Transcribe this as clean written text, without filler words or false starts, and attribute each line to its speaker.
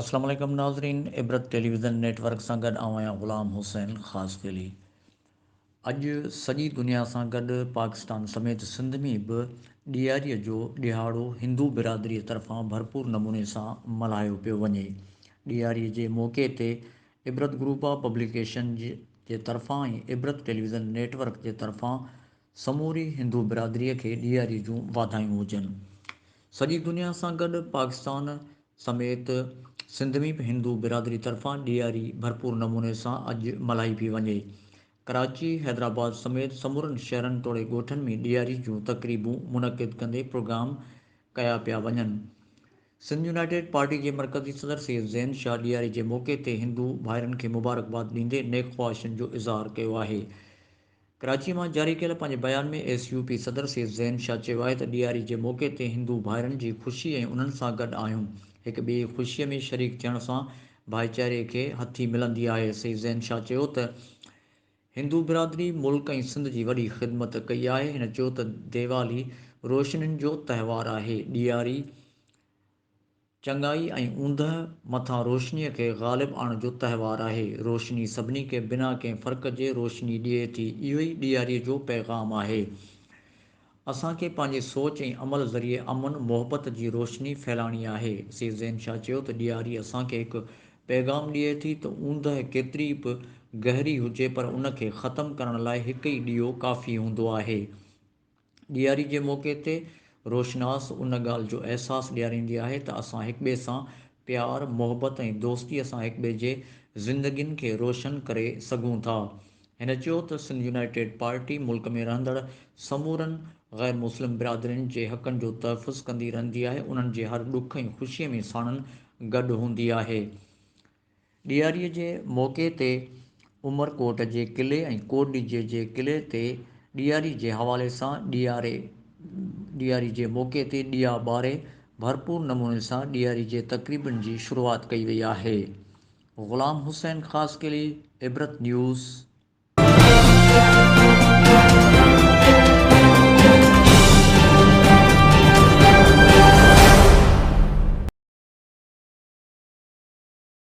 Speaker 1: السلام عليڪم ناظرين عبرت ٽيليويزن نيٽ ورڪ سان گڏ آئون آهيان غلام حسين خاصخيلي. اڄ سڄي دنيا سان گڏ پاڪستان سميت سنڌ ۾ به ڏياريء جو ڏهاڙو هندو برادريء طرفان ڀرپور نموني سان ملهايو پيو وڃي. ڏياريء جي موقعي تي عبرت گروپ آف پبليڪيشن جي طرفان ۽ عبرت ٽيليويزن نيٽ ورڪ جي طرفان سموري هندو برادريء کي ڏياريء جون واڌايون هجن. سڄي دنيا سان گڏ پاڪستان سميت سنڌ ۾ به هندو برادري طرفان ڏياري ڀرپور نموني سان اڄ ملهائي پئي وڃي. ڪراچي، حيدرآباد سميت سمورن شهرن توڙي ڳوٺن ۾ ڏياري جون تقريبون منعقد ڪندي پروگرام ڪيا پيا وڃن. سنڌ يونائيٽيڊ پارٽي جي مرڪزي صدر سيد زين شاهه ڏياري جي موقعي تي هندو ڀائرن کي مبارڪباد ڏيندي نيڪ خواهشن جو اظهار ڪيو آهي. ڪراچي مان جاري ڪيل پنهنجي بيان ۾ ايس يو پي صدر سيد زين شاهه چيو آهي ته ڏياري جي موقعي تي هندو ڀائرن جي خوشي ۽ انهن سان گڏ آهيون، هڪ ٻئي جي خوشي ۾ شريڪ ٿيڻ سان ڀائيچاري کي هٿي ملندي آهي. سيد زين شاهه چيو ته هندو برادري ملڪ ۽ سنڌ جي وڏي خدمت ڪئي آهي، هن چيو ته ديوالي روشنين جو تهوار آهي، ڏياري چڱائي ۽ اوندهه مٿان روشنيء کي غالب آڻڻ جو تهوار آهي. روشني سڀني کي بنا ڪنهن فرق جي روشني ڏئي ٿي. اهو ئي ڏياريء جو پيغام آهي. اسان کي پنهنجي سوچ ۽ عمل ذريعي امن، محبت جي روشني ڦهلاڻي آهي. سيد زين شاهه چيو ته ڏياري اسان کي هڪ پيغام ڏئي ٿي ته اوندهه ڪيتري به گهري هجي پر ان کي ختم ڪرڻ لاء هڪ ئي ڏيئو ڪافي هوندو آهي. ڏياري جي موقعي تي روشناس ان ڳالهه جو احساس ڏياريندي آهي ته اسان هڪٻئي سان پيار، محبت ۽ دوستيء سان هڪٻئي جي زندگين کي روشن ڪري سگهون ٿا. هن چيو ته سنڌ يونائيٽيڊ پارٽي ملڪ ۾ رهندڙ سمورن غير مسلم برادرين جي حقن جو تحفظ ڪندي رهندي آهي، انهن جي هر ڏک ۽ خوشيء ۾ ساڻن گڏ هوندي آهي. ڏياريء جي موقعي تي عمرڪوٽ جي قلعي ۽ ڪوٽڏيجي جي قلعي تي ڏياري جي حوالي سان ڏياري ڏياري جي موقعي تي ڏيئا ٻاري ڀرپور نموني سان ڏياري جي تقريبن جي شروعات ڪئي وئي آهي. غلام حسين خاصخيلي، عبرت نيوز.